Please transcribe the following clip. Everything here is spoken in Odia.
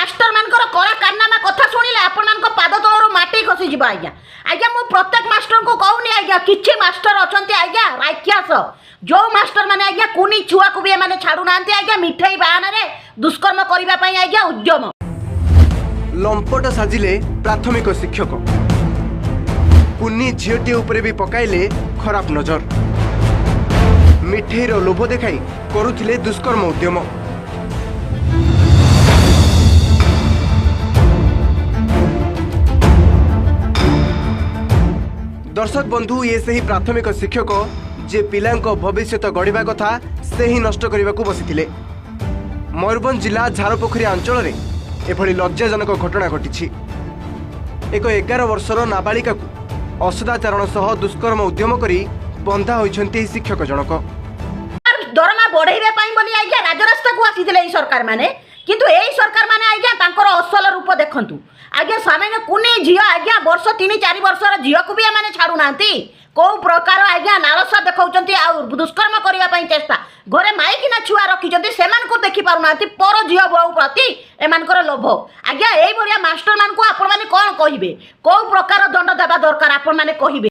ମାଷ୍ଟର ମାନଙ୍କର କଳା କାରନାମା କଥା ଶୁଣିଲେ ଆପଣମାନଙ୍କ ପାଦ ତଳରୁ ମାଟି ଖସିଯିବ ଆଜ୍ଞା। ଆଜ୍ଞା, ମୁଁ ପ୍ରତ୍ୟେକ ମାଷ୍ଟରଙ୍କୁ କହୁନି ଆଜ୍ଞା। କିଛି ମାଷ୍ଟର ଅଛନ୍ତି ଆଜ୍ଞା ରାକ୍ଷସ, ଯୋଉ ମାଷ୍ଟର ମାନେ ଆଜ୍ଞା କୁନି ଛୁଆକୁ ବି ଏମାନେ ଛାଡୁନାହାନ୍ତି ଆଜ୍ଞା, ମିଠେଇ ବାହାନାରେ ଦୁଷ୍କର୍ମ କରିବା ପାଇଁ ଆଜ୍ଞା ଉଦ୍ୟମ। ଲମ୍ପଟ ସାଜିଲେ ପ୍ରାଥମିକ ଶିକ୍ଷକ। କୁନି ଝିଅଟିଏ ଉପରେ ବି ପକାଇଲେ ଖରାପ ନଜର। ମିଠେଇର ଲୋଭ ଦେଖାଇ କରୁଥିଲେ ଦୁଷ୍କର୍ମ ଉଦ୍ୟମ। ଦର୍ଶକ ବନ୍ଧୁ, ଇଏ ସେହି ପ୍ରାଥମିକ ଶିକ୍ଷକ, ଯେ ପିଲାଙ୍କ ଭବିଷ୍ୟତ ଗଢ଼ିବା କଥା ସେ ହିଁ ନଷ୍ଟ କରିବାକୁ ବସିଥିଲେ। ମୟୂରଭଞ୍ଜ ଜିଲ୍ଲା ଝାରପୋଖରୀ ଅଞ୍ଚଳରେ ଏଭଳି ଲଜ୍ଜାଜନକ ଘଟଣା ଘଟିଛି। ଏକ 11 ବର୍ଷର ନାବାଳିକାକୁ ଅସଦାଚରଣ ସହ ଦୁଷ୍କର୍ମ ଉଦ୍ୟମ କରି ବନ୍ଧା ହୋଇଛନ୍ତି ଏହି ଶିକ୍ଷକ ଜଣକ। ଦରମା ବଢେଇବା ପାଇଁ ବୋଲି ଆଜ୍ଞା ରାଜରାସ୍ତାକୁ ଆସିଥିଲେ ଏଇ ସରକାର ମାନେ। କିନ୍ତୁ ଏଇ ସରକାର ମାନେ ଆଜ୍ଞା ତାଙ୍କର ଅସଲ ରୂପ ଦେଖନ୍ତୁ ଆଜ୍ଞା। ସାମାନ୍ୟ କୁନି ଝିଅ ଆଜ୍ଞା, ବର୍ଷ 3-4 ବର୍ଷର ଝିଅକୁ ବି ଏମାନେ ଛାଡୁନାହାନ୍ତି। କୋଉ ପ୍ରକାର ଆଜ୍ଞା ଲାଳସା ଦେଖାଉଛନ୍ତି ଆଉ ଦୁଷ୍କର୍ମ କରିବା ପାଇଁ ଚେଷ୍ଟା। ଘରେ ମାଇକିନା ଛୁଆ ରଖିଛନ୍ତି, ସେମାନଙ୍କୁ ଦେଖି ପାରୁନାହାନ୍ତି, ପର ଝିଅ ବୋହୂ ପ୍ରତି ଏମାନଙ୍କର ଲୋଭ ଆଜ୍ଞା। ଏଇଭଳିଆ ମାଷ୍ଟର ମାନଙ୍କୁ ଆପଣମାନେ କ'ଣ କହିବେ? କୋଉ ପ୍ରକାର ଦଣ୍ଡ ଦେବା ଦରକାର ଆପଣମାନେ କହିବେ?